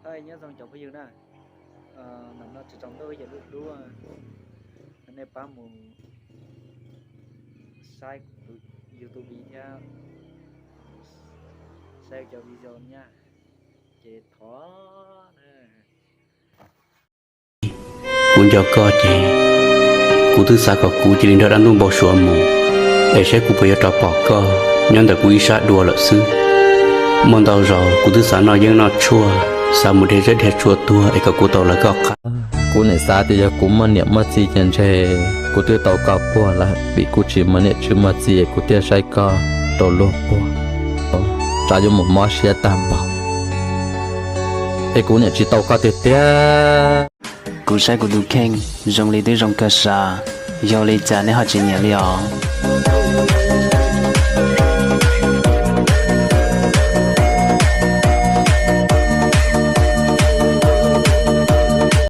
Nyob zoo cov phooj ywg na, ntawm no tsis tsaus ntuj ib yam li hlub, nej pab mus saib kuv tus YouTube thiab saib cov video nyaj, ces thov na. Kuv nco koj ces kuv twb xav kom kuv cia li nrog dab ntub npau suav mus, es saib kuv puas yuav rov pom koj nyob ntawm kuv ib sab dua lawm xwb. Muaj ntau zaus kuv twb xav noj yeeb noj tshuaj, xav mus dhia zeb dhia tsuag tuag es kom kuv tau lawv koj qab. Kuv niam xav tias yog kuv muaj niam muaj txiv ces ntshe kuv twb tau koj puag lawm, vim kuv tsis muaj niam tsis muaj txiv es kuv thiaj saib koj rau luag puag, tsam yuav mus mob siab tag npaum. Es kuv niam tsis tau koj tiag tiag. Kuv saib kuv tus kheej zoo li twb zoo kawg sav, yog li cas nej ho tsis nyiam li os?